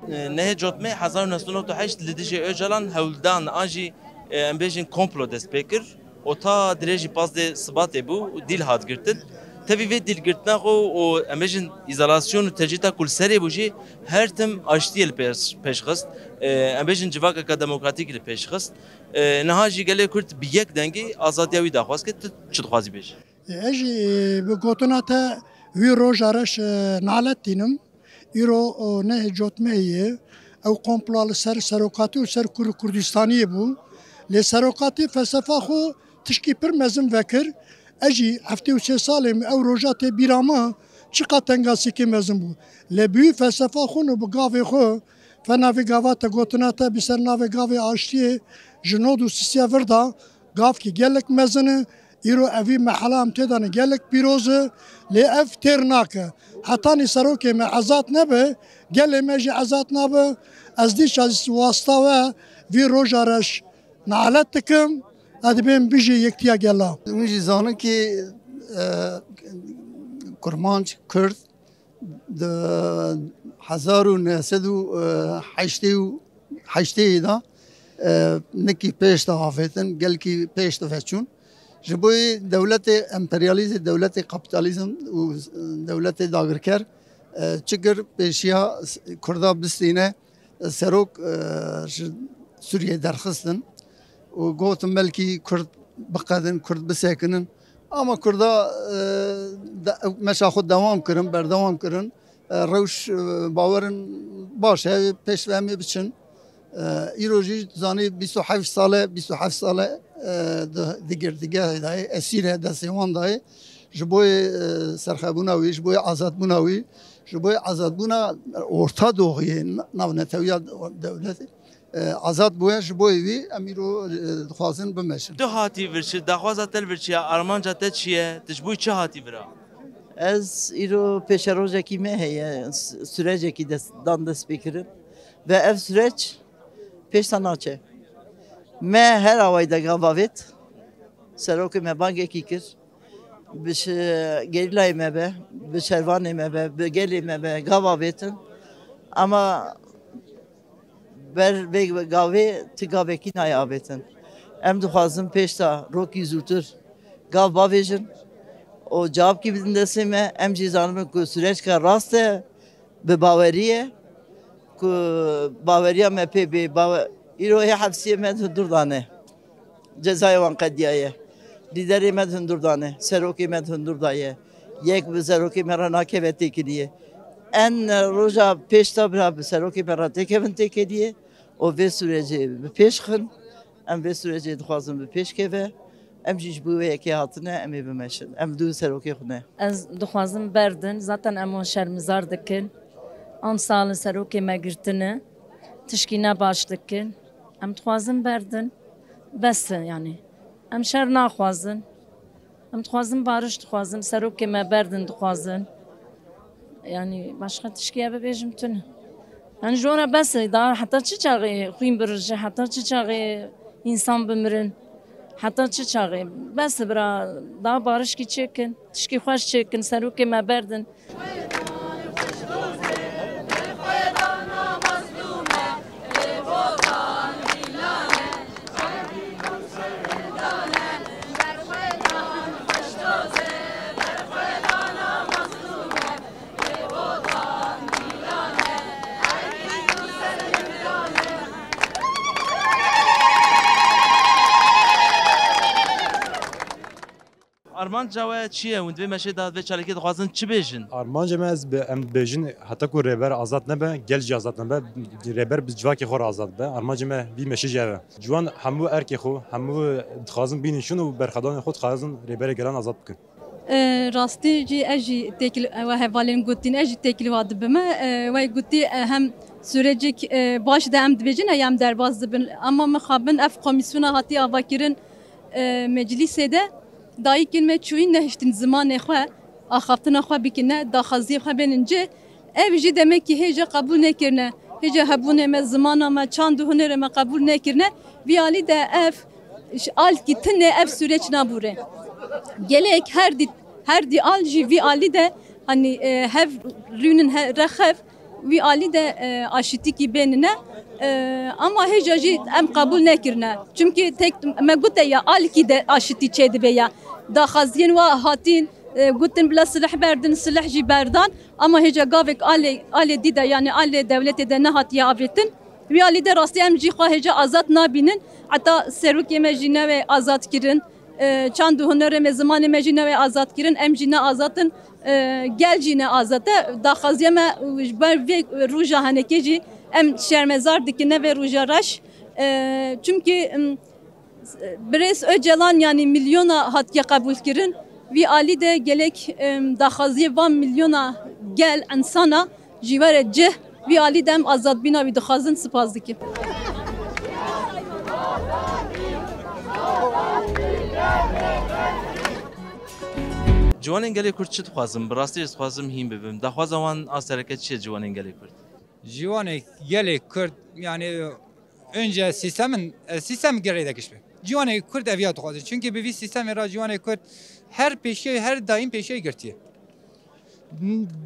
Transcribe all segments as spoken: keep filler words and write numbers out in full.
Nehê Cotmehê hezar û neh sed û newid û heşt li dijî Ocalan hewldan an jî, e, em bêjin komplo dest pê kir û ta dirêjî pazdeh Sibatê bû û dîl hat girtin. Tevî vê dîlgirtina xwe û em bêjin îzolasyon û tecrîta ku li serê bû jî her tim aştiyê li pêş, pêş xist. E, em bêjin civakeke demokratîk li pêş xist. E, niha jî gelê Kurd bi yek dengî azadiya wî daxwaz kir. Tu çi dixwazî bêjî? Ez jî bi gotina te wî roja reş, e, nalet tînim. Îro, o, nehê Cotmehê ye. Ew komploa li ser serokatî û ser Kur-, Kurdistaniyê bû. Lê serokatî felsefa xwe tişkî pir mezin vekir. Ez jî heftê û sê salê min ew roja tê bîra min, çiqas tengasîkê mezin bû. Lê bi wî felsefa xwe û bi gavê xwe, fena vê gava te gotina te bi ser navê gavê aştiyê ji nod û sisiya vir da, gavkî gelek mezin e. Îro evî mehela em tê de ne gelek pîroz e, lê ev têr nake. Hetanî serokê me ezad nebe, gelê me jî ezad nabe. Ez dîsa wasta we vî roja reş nalet dikim. Ez dibêm bijî yektiya gela. Hûn jî zanin ki, e, Kurmanc, Kurd, di hezar û neh sed û heştê û heştê de, e, nikî pêş de avêtin, gelkî pêş de veçûn. Ji bo yê dewletê emperyalîzm, dewletê kapîtalîzm û dewletê dagirker, e, çi kir pêşiya Kurda bistîne, serok, e, ji Sûriyê derxistin û gotin belkî Kurd biqedin, Kurd bisekinin. Ama Kurda, e, de, meşa xwe dewam kirin, berdewam kirin. E, rewş, e, bawerin baş e, pêş ve em ê biçin. E, îro jî zanî bîst û heft sale, bîst û heft sale, e, di, di girtîgehê dayê, esîr e, destê wan dayê. Ji bo yê, e, serxebûna wî, ji bo yê azadbûna wî, ji bo yê azadbûna Orta Doğuyê, navnetewiya dewletê, e, azad bûye, ji bo yê wî em îro, e, dixwazin bimeşin. Tu hatî vir çi, daxwaza te li vir çi ye, armanca te çi ye, tu ji bo çi hatî vira? Ez îro pêşerojekî me heye, s-, sürecekî dest, dan destpêkirin ve ev süreç pêşta naçe. Me her awayî de gav avêt, serokê me bangekî kir, bi şi-, gerîlayê me be, bi şervanê me be, bi gelê me be, gav avêtin. Ama ber vê gavê ti gavekî nayê avêtin. Em dixwazin pêşta rokî zûtir gav bavêjin û cewabkî bidin destê me. Em jî zanibin ku süreçka rast e, bi bawerî ye, ku baweriya me pê bê. Bawe-, îro hê hefsiyê me di hundir dane. Cezayê wan qediyaye. Lîderê me di hundir dane. Serokê me di hundir daye. Yek bi serokê me re nakeve têkiliyê. En roja pêş de bira bi serokê me re têkevin têkiliyê û vê sürecê bi pêş xin. Em vê sürecê dixwazin bi pêş keve. Em jî ji bo wê yekê hatine, em ê bimeşin. Em li dû serokê xwe ne. Ez dixwazim berdin. Zaten em wan şermizar dikin. Am sal serokê me girtine. Tişkî ne baş dikin. Em dixwazin berdin. Bes e yanî. Em şer naxwazin. Em dixwazin bariş dixwazin. Serokê me berdin dixwazin. Yanî başqa tişkî ya bibêjim tune. Yanî ji wan re bes e. Daha heta çi çaxê xwîn birije, heta çi çaxê însan bimirin, heta çi çaxê? Bes e bira, daha barişkî çêkin, tişkî xweş çêkin, serokê me berdin. Armanca we çi ye? Hûn di vê meşê de, di vê çalakê dixwazin çi bêjin? Armanca me ez bi, em bêjin heta ku rêber azad nebe, gel jî azad nebe, rêber bi civakê xwe re azad be. Armanca me vî meşê jî ev e. Ciwan hemû erkê xwe, hemû dixwazin bînin şûn û berxwedanên xwe dixwazin rêberê gelan azad bikin. E, rastî jî ez jî têkil, we hevalên gotîn, ez jî têkil wa dibime. E, we gotî, e, hem sürecek, e, baş de em dibêjin, e, em derbas dibin. Ama mixabin ev komîsyona hatî avakirin, e, meclîsê de dayikên me çûyî nehiştin zimanê xwe, axaftina xwe bikine, daxwaziyê xwe bênin cih. Ev jî demekî hêja qebûl nekirine. Hêja hebûnê me, zimana me, çand û hunerê me qebûl nekirine. Vî alî de ev ş-, alkî tinê ev süreç nabûre. Gelek her dî, her dî al jî vî alî de, hani, e, hev rûnin he-, rexev, Wî alî de, e, aşitîkî bênine, e, ama hêja jî em qebûl nekirine. Çimkî tek me gote ya, alîkî de aşitî çêdibe ya. Daxwaziyên wa hatîn, e, gotin bila silih berdin, silih jî berdan. Ama hêja gavek alê, alê dî de, yanî alê dewletê de nehatiye avêtin. Wî alî de rastî em jî xwe hêja azad nabînin. Heta serokê me jî newê azad kirin. E, çand û hunerê me, zimanê me jî newê azad kirin, em jî ne azad in, e, gel jî ne azad e. Daxwaziya me ji ber vê roja henekê jî em şermezar dikin, ne vê roja reş. E, çimkî, em, birêz Ocalan, yanî milyona hatiye qebûlkirin. Wî alî de gelek, em, daxwaziyê van milyona gel, insana, Ji we re cih, wî alî de em azadbîna wî dixwazin, spas dikim. Ciwanên gelê Kurd çi dixwazin? Bi rastî ez dixwazim hîn bibim. Daxwaza wan a sereke çi ye ciwanên gelê Kurd? Ciwanê gelê Kurd, yani, önce sistemin, e, sistem gerek değişme. Ciwanê Kurd eviya dixwazin. Çünkü bi vî sistemê re ciwanê Kurd her pêşiyê, her daîm pêşiyê girtiye.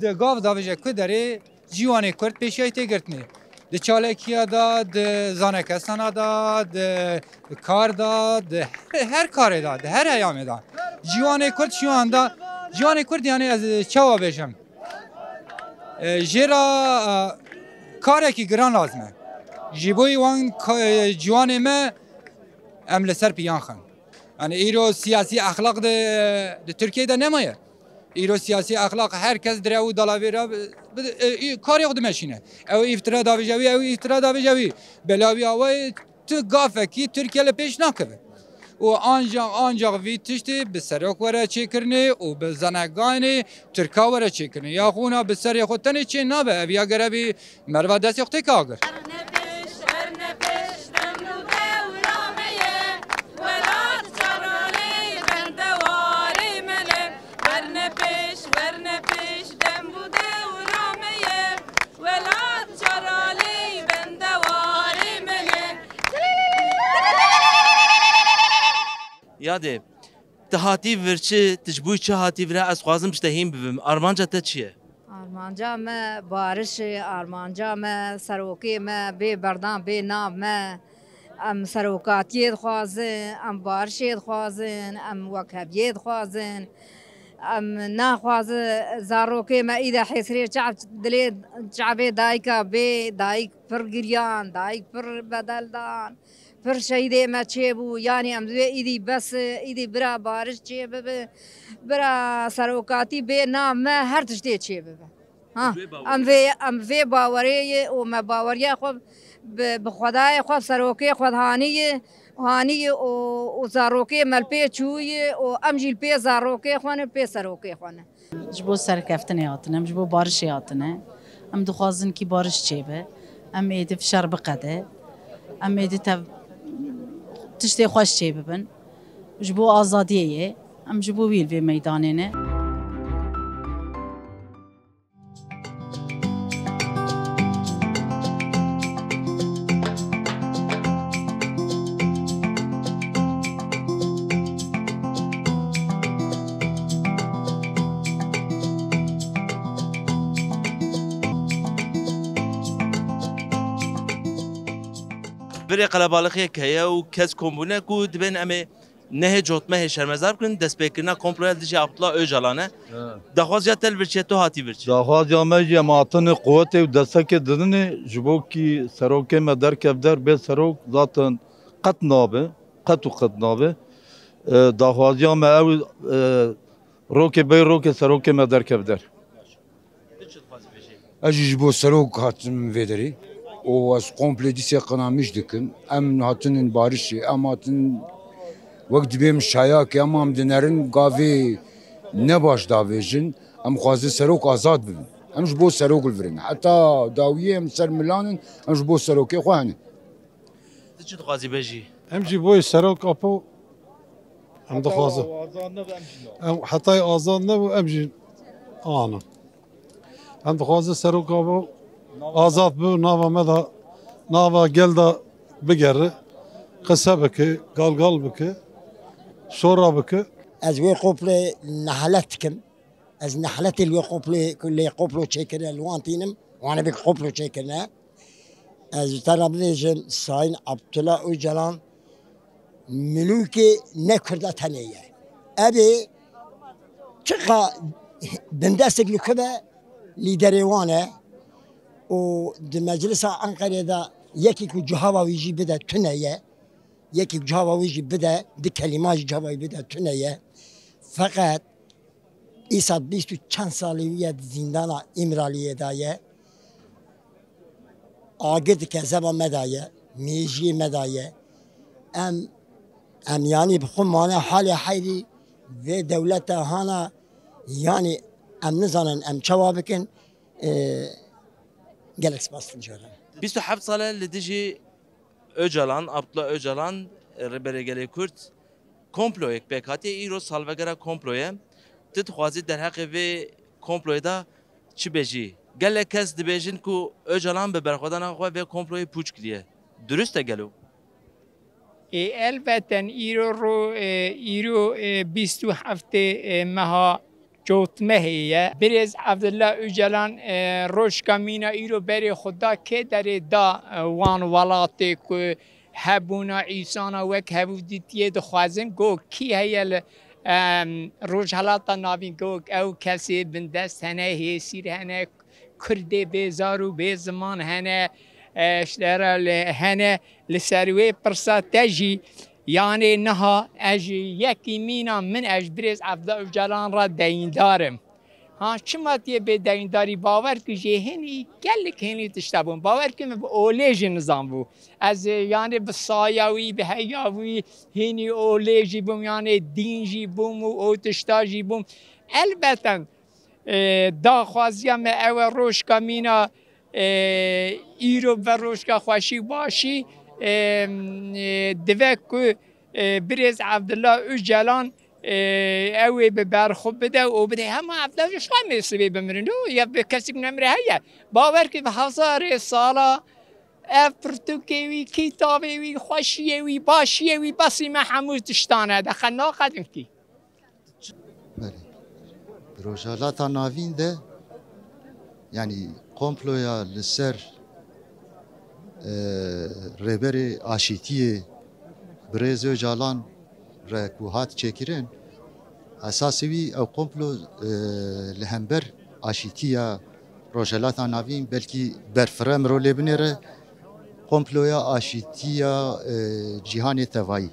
Di gav davêje ku derê ciwanê Kurd pêşiyayî tê girtinê. Di çalekiya de, di zanekestana de, di kar de, di her, her karê de, di her heyamê de. Ciwanê Kurd şu anda, ciwanê Kurd, yani, ez çawa bêjim? E, jê re, e, karekî giran lazim e. Ji bo wan ka-, e, ciwanê me em li ser piyan xin. Yani, îro siyasî exlaq di, di Tirkiyeyê de nemaye. Îro siyasî exlaq, her kes dire û dalavê re bi, bi, e, î-, karê xwe dimeşîne. Ew îftira davêje wî, ew îftira davêje wî. Bela wî awayê tu gafekî Tirkiye li pêş nakeve. Û ancak, ancak vî tiştê bi serok were çêkirinê û bi zanegayê Tirka were çêkirinê. Ya xwûna bi serê xwe tenê çê nabe, ev ya gere bî Merva destê xwe têk agir. Werne pêş, werne pêş, dem û dewra me ye. Welat çaralê bendewarê me ne. Werne pêş, werne pêş, dem û dewra me ye. Welat çaralê bendewarê me ne. Yadê, tu hatî vir çi, tu ji bo çi hatî vir e, ez xwazim ji te hîn bibim. Armanca te çi ye? Armanca me barişê, armanca me serokê me bê berdan, bê nav me. Em serokatiyê dixwazin, em barişê dixwazin, em wekheviyê dixwazin. Em naxwazin zarokê me îde hêsirê çav dilê çavê dayika bê, dayik pir giriyan, dayik pir bedel dan. Pir şehîdê me çêbû, yanî em divê îdî bes, îdî bira bariş çêbibe, bira serokatî bê nav me, her tiştê çêbibe. Ha, Em vê em vê, em vê bawerê ye û me baweriya xwe bi, bi Xwedayê xwe, serokê xwe hanî ye, hanî ye û, û zarokê me li pê çûye û em jî li pê zarokê xwe ne, li pê serokê xwe ne. Ji bo serkeftinê hatine, em ji bo barişê hatine. Em dixwazin kî bariş çêbe. Em êdî şer biqede. Em êdî tev tiştê xweş çêbibin. Ji bo azadiyê ye. Em ji bo wî li vê meydanê ne. Birê qelebalixiyek heye û kes kom bûne ku dibên em ê nehê cotmehê şermezar bikin, destpêkirina komploya dijî Abdullah Ocalan e. He. Daxwaziya te li vir çi ye, tu hatî vir çi? Daxwaziya me jî em hatine quwetê û destekê didinê, ji bo kî serokê me derkev der, bê serok zaten qet nabe, qet û qet nabe. E, daxwaziya me ew, e, rokê bey rokê serokê me derkev der. Tu çi dixwazî bêjî? Ez jî ji bo serok hatim vê derê û ez komplê dîsê qinamîş dikim. Em hatinin barişê, em hatin wek dibêm şayakê, em, em dinerin gavê ne baş davêjin. Em xwazin serok azad bibin. Em ji bo serok li vir in. Heta dawiyê em ser milan in, em ji bo serokê xwe hene. Tu çi dixwazî bêjî? Em jî boyê serok apo em dixwazin. Em hetayê azad nebû, em jî ana. Em dixwazin serok apo azad bi, nava me de, nava gel de bigere, qise bike, galgal bike, şora bike. Ez wê qoplê nehalet dikim. Ez nehletê li wê qoplê, ku lê qoplo çêkiriye, li wan tînim. Wan ê bik komplo çêkirine. Ez ji te re bibêjim, Sayın Abdullah Öcalan milûkê ne Kurda tenê ye. Ebê çiqa bindestek li ku be, lîderê wan e û di meclisa Enqerê de yekî ku cihava wî jî bide tune ye. Yekî cihava wî jî bide, di kelîma jî cihava wî bide tune ye. Feqet îsal bîst û çend salî wî ye di zîndana Îmraliyê de ye. Agir di kezeba me de ye, mêjiyê me de ye. Em, em yanî bi xwe mane halê heyrî vê dewlete hana, yanî em nizanin em çawa bikin. Ee, gelek spas dikim cara. Bîst û heft sal e li dijî Öcalan, Abdullah Öcalan, e, Rêberê Gelê Kurd, komployek pêk hatiye. Îro salvegera komploye. Tu dixwazî derheqê vê komployê de çi bêjî? Gelek kes dibêjin ku Öcalan bi berxwedana xwe vê komployê pûç kiriye. Dirust e gelo? Ê, elbeten îro ro, e, îro, e, bîst û heftê, e, meha cotmehê ye. Birêz Abdullah Öcalan, e, rojka mîna îro berê xwe da kê derê da, e, wan welatê ku hebûna însana wek hevû dîtiyê dixwazin, got kî heye li, em, Rojhelata Navîn, got ew kesê bindest hene, hêsîr hene, Kurdê bêzar û bê ziman hene, e, ji te re li, hene. Li ser wê pirsa te jî, yanê niha ez ji yekî mîna min, ez ji birêz Abdullah Öcalan re deyîndar im. Ha, çima tê bê deyîndarî? Bawer ki jê hinî, gelek hinî tişta bûn. Bawer ki min bi olê jî nizanbû. Ez, e, yanê bi saya wî, bi heya wî hinî olê jî bûm, yanê dîn jî bûm û o tişta jî bûm. Elbeten, e, daxwaziya me ew e, rojka mîna, e, îro ve rojka xweşî û başî, e, e, dive ku, e, birêz Abdullah Öcalan, e, ew ê bi ber xwe bide û bide hema Abdullah Öcalan, ji xwe mêsibê bimirin û ya bi kesî nemire heye. Bawer ki bi hezarê sala ev pirtûkê wî, kitavê wî, xweşiyê wî, başiyê wî, besî me hemû tiştan e, de xwe naqedin kî. Belê. Di Rojhelata Navîn de, yanî komploya li ser, e, rêberê aşîtiyê Birêz Öcalan re ku hat çêkirin, esasê wî ew komplo, e, li hember aşîtiya Rojhelata Navîn, belkî berfireh miro lê binêre, komploya aşîtiya, e, cîhanê tevayî.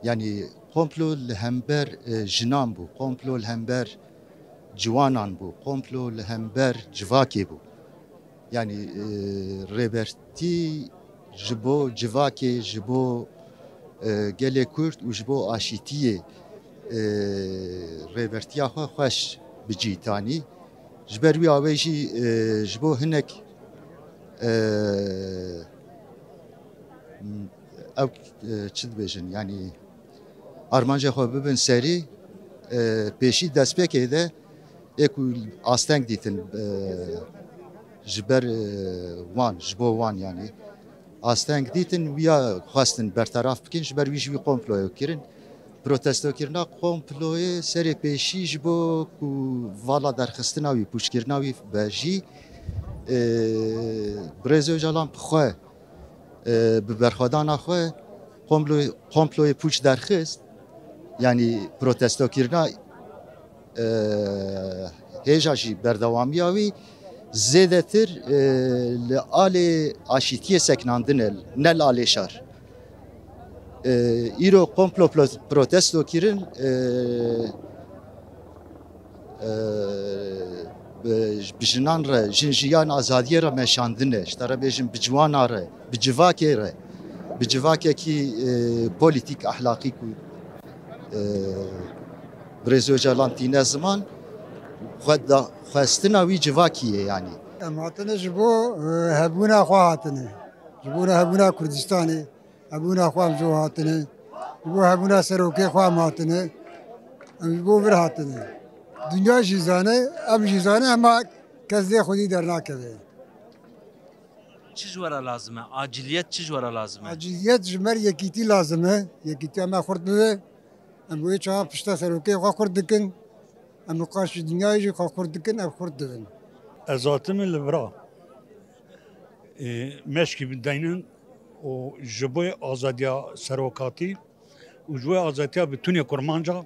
Yanî komplo li hember, e, jinan bû, komplo li hember ciwanan bû, komplo li hember civakê bû. Yanî, e, rêbertî ji bo civakê, ji bo, e, gelê Kurd û ji bo aşîtiyê, e, rêbertiya xwe xweş bi cî tanî. Ji ber wî awê jî, e, ji bo hinek, e, ew, e, çi dibêjin, yanî armancê xwe bibin serî, e, pêşî destpêkê de ê ku asteng dîtin, e, ji ber, e, wan, ji bo wan, yanî asteng dîtin, wiya xwestin berteraf bikin, ji ber wî jî wî komployê kirin. Protestokirina komployê serê pêşî ji bo ku vala derxistina wî, pûçkirina wî be jî, e, Birêz Ocalan bi xwe, e, bi berxwedana xwe komplo-, komployê pûç derxist, yanî protestokirina, e, hêja jî berdewamiya wî zêdetir, e, li alê aşîtiyê sekinandin e, ne li alê şer. E, îro komplo pro-, protesto kirin, e, e, bi, bi jinan re, jin jiyan azadiyê re meşandine, ji te re bêjin bi ciwana re, bi civakê re, bi civakekî, e, polîtîk, ehlaqî ku, e, Birêz Ocalan tîne ziman, xwe da, xwestina wî civakî ye yanî. Em hatine ji bo, e, hebûna xwe hatine. Ji bo hebûna Kurdistanê, hebûna xwe em ji bo hatine. Ji bo hebûna serokê xwe em hatine. Em ji bo vir hatine. Dinya jî zane, em jî zane, hema kes lê xwedî dernakeve. Çi ji we re lazim e? Aciliyet çi ji we re lazim e? Aciliyet ji me re yekîtî lazim e. Yekîtiya me xurt bibe. Em wê çawa pişta serokê xwe xurt dikin. Em li qarşî dinyayê jî xwe xurt dikin, ev xurt dibin. Ez hatime li vira. e, meşkî bideynin û ji bo azadiya serokatî û ji bo azadiya bütûnê Kurmanca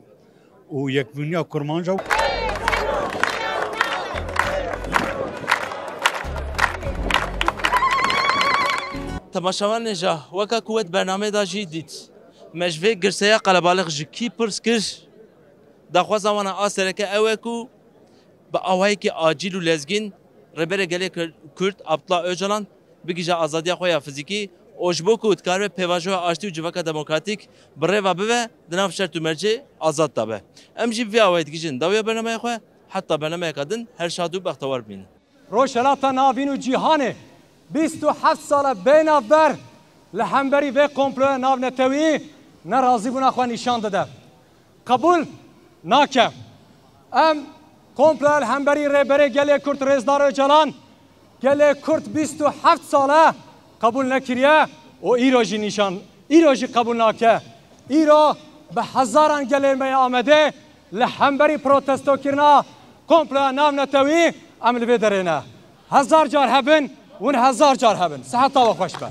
û yekbûniya Kurmanca. Temaşevanê ja, weka ku we di bernameyê de jî dît, me ji vê girseya qelebalix ji kî pirs kir? Daxwaza wan a sereke ew e ku bi awayekî acîl û lezgîn Rêberê Gelê Kur-, Kurd Abdullah Ocalan bigihîje azadiya xwe ya fizîkî û ji bo ku dikaribe pêvajoya aştî û civaka demokratîk bi rê ve bibe, di nav şert û mercê azad de be. Em jî bi vî awayî digihîjin dawiya bernameya xwe, heta bernameyeka din her şad û bextewar bimînin. Rojhilata Navîn û cîhanê bîst û heft sal e bê navber li hemberî vê komploya navnetewî nerazîbûna xwe nîşan dide. Qebûl nake. Em komploya li hemberî Rêberê Gelê Kurd Rêzdar Ocalan, gelê Kurd bîst û heft sal e qebûl nekiriye û îro jî nîşan, îro jî qebûl nake. Îro bi hezaran gelê me yê Amedê li hemberî protestokirina komploya navnetewî em li vê derê ne. Hezar car hebin, hûn hezar car hebin. Siheta we xweş be.